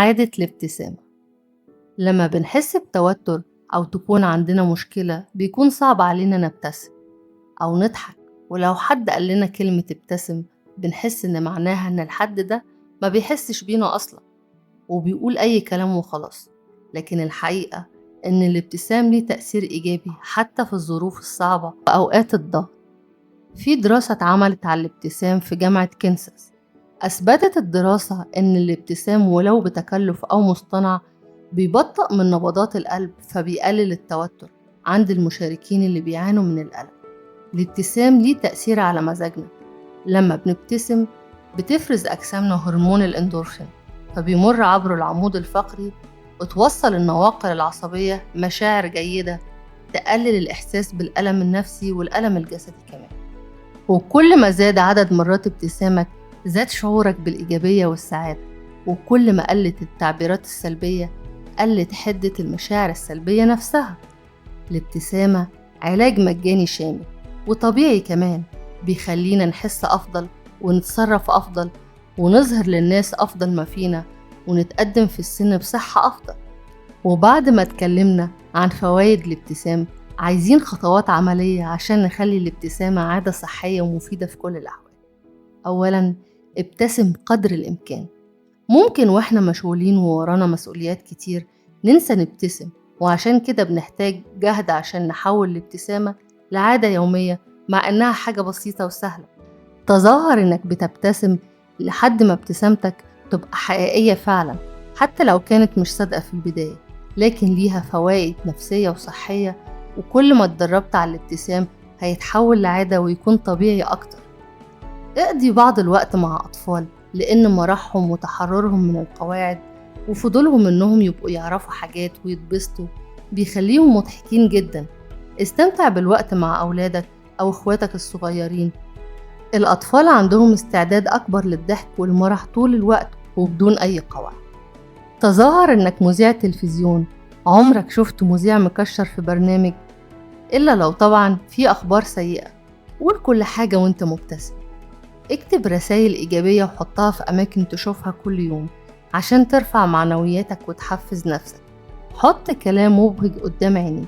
عادة الابتسامة. لما بنحس بتوتر أو تكون عندنا مشكلة بيكون صعب علينا نبتسم أو نضحك، ولو حد قال لنا كلمة ابتسم بنحس إن معناها إن الحد ده ما بيحسش بينا أصلا وبيقول أي كلام وخلاص. لكن الحقيقة إن الابتسام ليه تأثير إيجابي حتى في الظروف الصعبة وأوقات الضغط. في دراسة اتعملت على الابتسام في جامعة كنساس، أثبتت الدراسة إن الابتسام ولو بتكلف أو مصطنع بيبطئ من نبضات القلب، فبيقلل التوتر عند المشاركين اللي بيعانوا من القلق. الابتسام ليه تأثير على مزاجنا. لما بنبتسم بتفرز أجسامنا هرمون الإندورفين، فبيمر عبر العمود الفقري وتوصل النواقل العصبية مشاعر جيدة تقلل الإحساس بالألم النفسي والألم الجسدي كمان. وكل ما زاد عدد مرات ابتسامك زاد شعورك بالإيجابية والسعادة، وكل ما قلت التعبيرات السلبية قلت حدة المشاعر السلبية نفسها. الابتسامة علاج مجاني شامل وطبيعي كمان، بيخلينا نحس أفضل ونتصرف أفضل ونظهر للناس أفضل ما فينا ونتقدم في السن بصحة أفضل. وبعد ما اتكلمنا عن فوائد الابتسام، عايزين خطوات عملية عشان نخلي الابتسامة عادة صحية ومفيدة في كل الأحوال. أولاً، ابتسم قدر الإمكان. ممكن وإحنا مشغولين وورانا مسؤوليات كتير ننسى نبتسم، وعشان كده بنحتاج جهد عشان نحول الابتسامة لعادة يومية مع إنها حاجة بسيطة وسهلة. تظاهر إنك بتبتسم لحد ما ابتسامتك تبقى حقيقية فعلا، حتى لو كانت مش صادقة في البداية، لكن ليها فوائد نفسية وصحية، وكل ما اتدربت على الابتسام هيتحول لعادة ويكون طبيعي أكتر. اقضي بعض الوقت مع أطفال، لأن مرحهم وتحررهم من القواعد وفضولهم إنهم يبقوا يعرفوا حاجات ويتبسطوا بيخليهم مضحكين جدا. استمتع بالوقت مع أولادك أو إخواتك الصغيرين. الأطفال عندهم استعداد أكبر للضحك والمرح طول الوقت وبدون أي قواعد. تظاهر إنك مذيع تلفزيون. عمرك شفت مذيع مكشر في برنامج؟ إلا لو طبعا في أخبار سيئة. قول كل حاجة وانت مبتسم. اكتب رسائل إيجابية وحطها في أماكن تشوفها كل يوم عشان ترفع معنوياتك وتحفز نفسك. حط كلام مبهج قدام عينيك.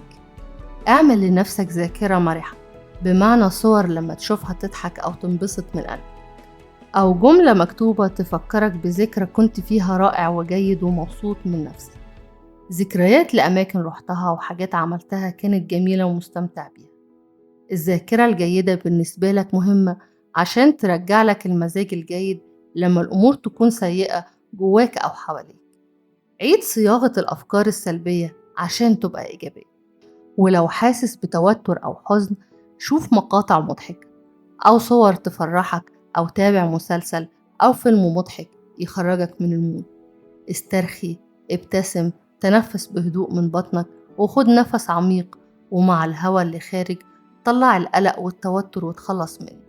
اعمل لنفسك ذاكرة مرحة، بمعنى صور لما تشوفها تضحك أو تنبسط من قلبك، أو جملة مكتوبة تفكرك بذكرى كنت فيها رائع وجيد ومبسوط من نفسك. ذكريات لأماكن رحتها وحاجات عملتها كانت جميلة ومستمتع بيها. الذاكرة الجيدة بالنسبة لك مهمة عشان ترجع لك المزاج الجيد لما الأمور تكون سيئة جواك أو حواليك. عيد صياغة الأفكار السلبية عشان تبقى إيجابية. ولو حاسس بتوتر أو حزن، شوف مقاطع مضحكة أو صور تفرحك، أو تابع مسلسل أو فيلم مضحك يخرجك من ال mood. استرخي، ابتسم، تنفس بهدوء من بطنك وخد نفس عميق، ومع الهواء اللي خارج طلع القلق والتوتر وتخلص منه.